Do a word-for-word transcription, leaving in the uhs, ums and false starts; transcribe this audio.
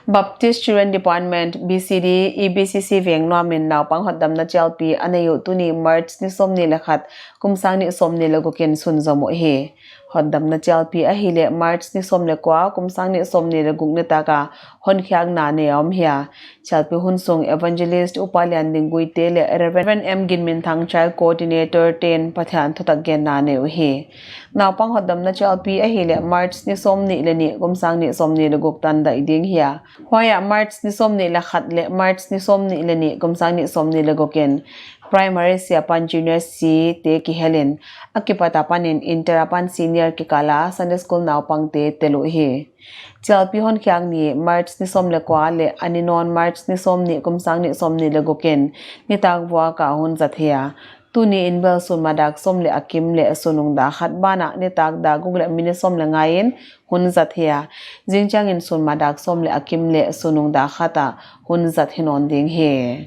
Baptist Children Department, B C D, E B C C Vengnuam in naupang hotdamna chialpi a nei uh tuni March ni sawmnih leh khat, kum sang nih sawmnih leh guk in sunzom uh hi. Hotdamna chialpi ahihleh March ni sawm leh kua, kum sang nih sawmnih leh guk nitak a honkhiakna nei a om hi a. Chialpi hun sung Evangelist Upa Lianding Guite leh Reverend M Ginminthang Child Coordinator te'n Pathian thutak genna nei uhi. Naupang hotdamna chialpi ahihleh March ni sawmnih leh nih, kum sang nih sawmnih leh guk tan daih ding hi a. Huai ah March ni sawmnih leh khat leh March ni sawmnih leh nih, kum sang nih sawmnih leh guk in Primary C apan Junior C te kihel in, a kipat apan in Inter apan Senior kikal a Sunday School naupangte tel uhi. Chialpi honkhiak ni March ni sawm leh kua leh a ni nawn March ni sawmnih, kum sang nih sawmnih leh guk in nitak vuak a hun zat hi a. Tuni in bel sunma dak sawm leh a kim leh sunung dak khat banah nitak dak guk leh minute sawm leh nga in hun zat hi a. Zingchiang in sunma dak sawm leh a kim leh sunung dak khat ah hun zat hi nawn ding hi.